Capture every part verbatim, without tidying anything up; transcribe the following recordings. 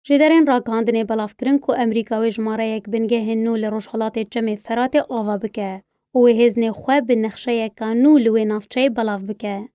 Jêderên ragihandinê belav kirin ku Amerîka wê jimareyek bingehên nû li rojhelatê Çemê Feratê ava bike û wê hêznê xwe bi nexşeyeka nû li wê navçeyê belav bike.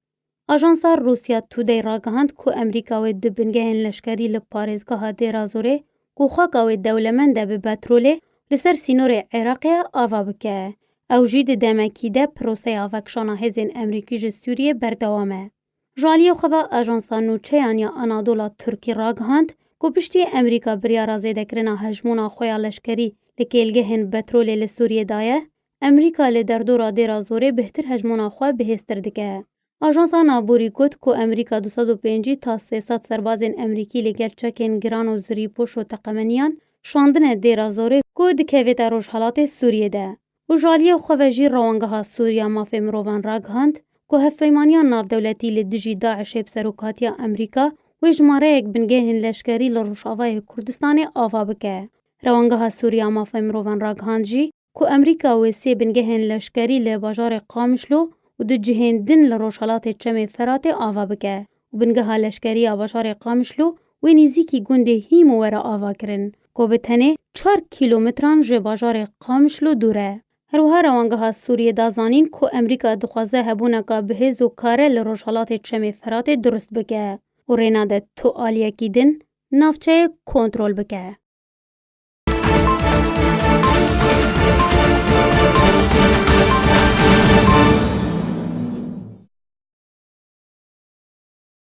Ajansa Rusya Today ragihand ku Amerîka wê du bingehên leşkerî li parêzgeha Dêra Zorê ku xaka wê dewlemend e bi petrolê, li ser sînorê Iraqê ava bike. Ew jî di demekî de proseya vekişana hêzên Amerîkî ji Sûriyê berdewam e. Ji aliyê xwe ve ajansa nûçeyan ya Anadola Tirkî ragihand ku piştî Amerîka biryara zêdekirina hejmona xwe ya leşkerî li kêlgehên petrolê li Sûriyê daye, Amerîka li derdora Dêra Zorê bihtir hejmona xwe bihêztir dike. Ajansa Navborî got ku Amerîka du sed û pêncî ta sê sed serbazên Amerîkî li gel çekên giran û zirîpoş û teqemeniyan şandine Dêra Zorê ku dikevête rojhelatê Sûriyê de. Û ji aliyê xwe ve jî Rewangeha Sûriya Mafê Mirovan ragihand ku hevpeymaniya navdewletî li dijî DAIŞê bi serokatiya Amerîka wê jimareyek bingehên leşkerî li Rojavayê Kurdistanê ava bike. Rewangeha Sûriya Mafê Mirovan ragihand jî ku Amerîka wê sê bingehên leşkerî li bajarê Qamişlo û du cihên din li rojhelatê Çemê Feratê ava bike û bingeha leşkerî ya bajarê Qamişlo wê nêzîkî gundê Hîmo were avakirin, ku bi tenê çar kîlometran ji bajarê Qamişlo dûr e. Her wiha Rewangeha Sûriyê da zanîn ku Amerîka dixwaze hebûneka bihêz û kare li rojhelatê Çemê Feratê durust bike û rê nade tu aliyekî din navçeyê kontrol bike.